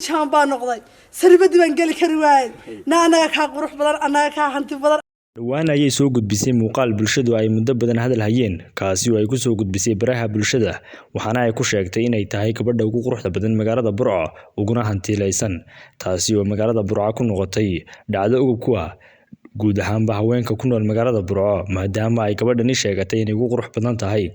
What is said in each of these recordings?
Jaan baa noqday, saribadii baan geli kari waayey. Na annaga kaa qurux badan, annaga kaa hanti badan. Dhowaan ayay soo gudbisay muuqaal bulshadu ay muddo badan hadal hayeen, kaasi oo ay ku soo gudbisay baraha bulshada, waxaana ay ku sheegtay inay tahay gabadha ugu quruxda badan magaalada Burco uguna hantiilaysan, taasi oo magaalada Burco ku noqotay dhacdo ugub ku ah guud ahaanba haweenka ku nool magaalada Burco, maadaama ay gabadhani sheegatay inay ugu qurux badan tahay.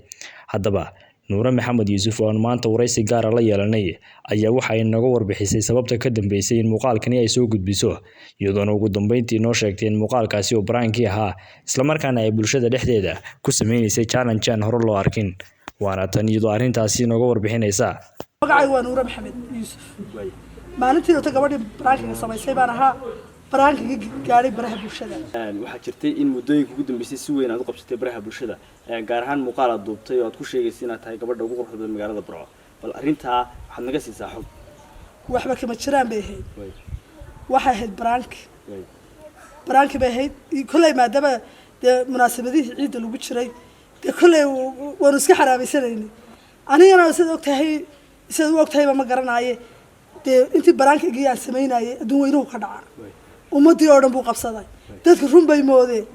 Haddaba Nuure Maxamed Yuusuf oo aan maanta waraysi gaar ah la yeelanay ayaa waxa ay nooga warbixisay sababta ka dambeysay in muuqaalkani ay soo gudbiso, iyadoona ugu dambeyntii noo sheegtay in muuqaalkaasi uu prank-kii ahaa, islamarkaana ay bulshada dhexdeeda ku sameynaysay challenge aan hore loo arkin. Waana tan iyadoo arrintaasi nooga warbixinaysa. Magacaygu waa Nuure Maxamed Yuusuf. Maalintii ota gabadhii prank-iga samaysay baan ahaa, prank-iga gaadhay baraha bulshada. Waxaa jirtay in muddooyinka ugu dambeysay si weyn aad u qabsatay baraha bulshada, gaar ahaan muuqaal aad duubtay oo aad ku sheegaysa inaad tahay gabadha ugu quruxda badan magaalada Burco. Bal arrintaa waxaad naga siisaa xog. Waxba kama jiraan bay ahayd. Waxay ahayd prank, prank-i bay ahayd. Kolley maadaama dee munaasabadihii ciidda lagu jiray, dee kolley waanu iska xaraabaysanaynay. Anigana sidaad og tahay, sidaad u og tahayba ma garanaaye, dee intii prank-igii aan samaynayay adduun weynuhu ka dhaca, ummadii oo dhan buu qabsaday. Dadka run bay moodeen.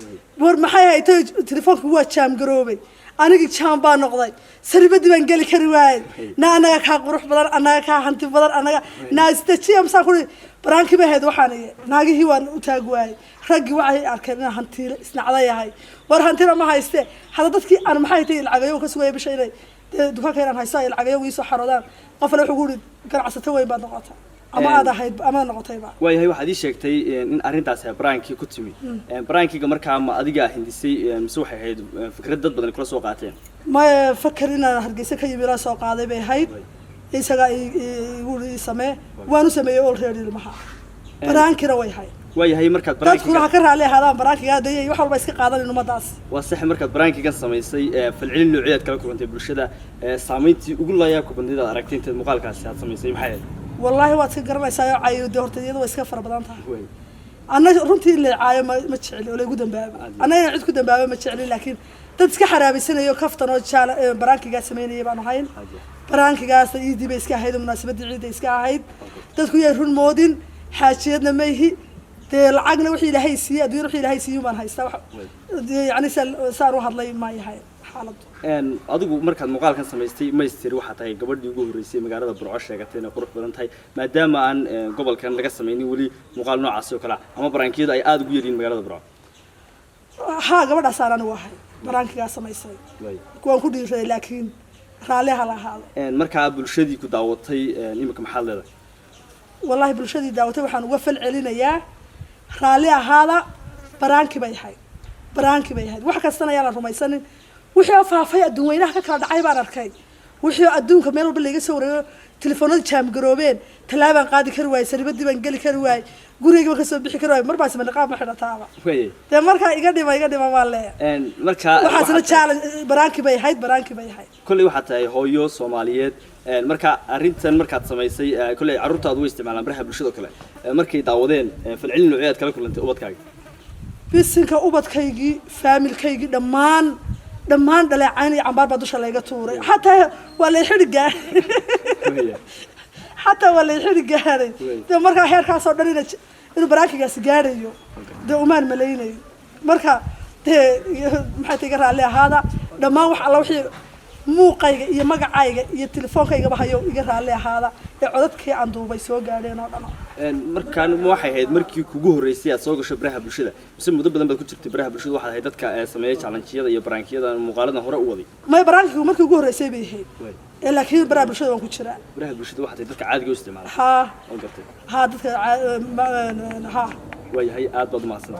War maxay haytay, telefoonka waa jaam garoobay, anigii jaam baa noqday, saribadii baan geli kari waayey. Na annaga kaa qurux badan, annaga kaa hanti badan, annaga naa isdajiya masaan kuri. Prank-i bay ahayd. Waxaan iyo naagihii waan u taag waayey, raggii waxay arkeen inaan hantiile isnacda yahay. War hantina ma hayste. Hadda dadkii aan maxay haytay lacagayo ka sugaya bisha inay dee dukaanka inaan haysto ay lacagayo iisoo xaroodaan, qof ale wuxuu ku yiri, "Ganacsato weyn baad noqota ama aad ahayd ama noqotayba." Waayahay, waxaad ii sheegtay in arrintaasi prank-kii ku timi. Prank-iga markaa ma adigaa hindisay mise waxay ahayd fikrad dad badan kula soo qaateen? Maya, fakar inaan Hargeysa ka yimi la soo qaaday bay ahayd. Isagaa igu ii samee, waan u sameeyey already. Ilmaha prank-ina way ahayd. Waayahay, markaad dadkuna ha prank-iga ka raalli ahaadaan prank-iga hadaya, wax walba iska qaadanin ummadaas. Waa sax. Markaad prank-igan samaysay, falcelin noocyaad kala kulantay bulshada? Saameyntii ugu layaabka badnayd aad aragtay intaad muuqaalkaasi aad samaysay maxay ahayd? Wallaahi waad iska garanaysaa oo cayo dee horta iyada way iska fara badan tahay. Anna runtii in la caayo ma jecli oo laygu dambaabo. Anna inaan cid ku dambaabo ma jecli, laakiin dad iska xaraabaysanayo kaftan oo jaala prank-igaa samaynaya baanu hayn. Prank-igaasna iidii bay iska ahayd oo munaasabadii ciidda iska ahayd. Dadku yay run moodin, xaajiyadna mayhi. Dee lacagna wixii Ilaahay siiyey, adduunyada wixii Ilaahay siiyey baan haystaa. Wax dee yacni saan u hadlay ma yahay xaaladdu. Adigu markaad muuqaalkan samaystay maystiri waxaa tahay gabadhii ugu horreysay magaalada Burco sheegatay inay qurux badan tahay, maadaama aan gobolkan laga samaynin weli muuqaal noocaasi oo kale ah ama prank-iyadu ay aada ugu yaryihiin magaalada Burco? Haa, gabadhaasaan anigu ahay prank-igaa samaysay. Waan ku dhiiray, laakiin raalli ha la ahaado. Markaa bulshadii ku daawatay imika maxaad leedahay? Wallahi bulshadii daawatay waxaan uga fal celinayaa, raalli ahaada. Prank-i bay ahayd, prank-i bay ahayd. Wax kastana ayaan la rumaysanin. Wixii oo faafay adduun weynaha ka kala dhacay baan arkay, wixii oo adduunka meel walba laiga soo wareeyo, telefoonada jaamgaroobeen, tallaabaan qaadi kari waayey, saribadii baan geli kari waayey, gurigayga baan kasoo bixi kari waayey. Mar baa isma niqaab ma xidhataaba. Dee markaa iga dhima, iga dhima baan leeyahay. Markaa waxaasna challenge prank-i bay ahayd, prank-i bay ahayd. Kolley waxaad tahay hooyo Soomaaliyeed. Marka arrintan markaad samaysay, kolley carruurtaadu way isticmaalaan baraha bulshada oo kale. Markay daawadeen, falcelin noocyaad kala kulantay ubadkaaga? Bisinka, ubadkaygii, faamilkaygii, dhammaan dhammaan dhaleecayn iyo cambaar baa dusha layga tuuray. Xataa waa lay xidhi gaadhay, xataa waa lay xidhi gaadhay. Dee markaa heerkaasoo dhan inuu prank-igaasi gaadhayo dee umaan malaynayo. Marka dee maxay ta, iga raalli ahaada dhammaan wax alla wixii muuqayga iyo magacayga iyo telefoonkaygaba hayo, iga raalli ahaada ee codadkii aan duubay soo gaadheen oo dhan. Markaan ma waxay ahayd markii kugu horreysay aad soo gasho baraha bulshada mise muddo badan baad ku jirtay baraha bulshada, waxaad ahayd dadka sameeya challenge-yada iyo prank-iyada muuqaaladan hore u waday? May, prank-igu markii ugu horreysay bay ahayd ee laakiin baraha bulshada waan ku jiraa. Baraha bulshada waxaad ahayd dadka caadiga u isticmaala? Haa. Oo gartay. Haa, dadka haa. Waayahay, aad baad umahadsantahay.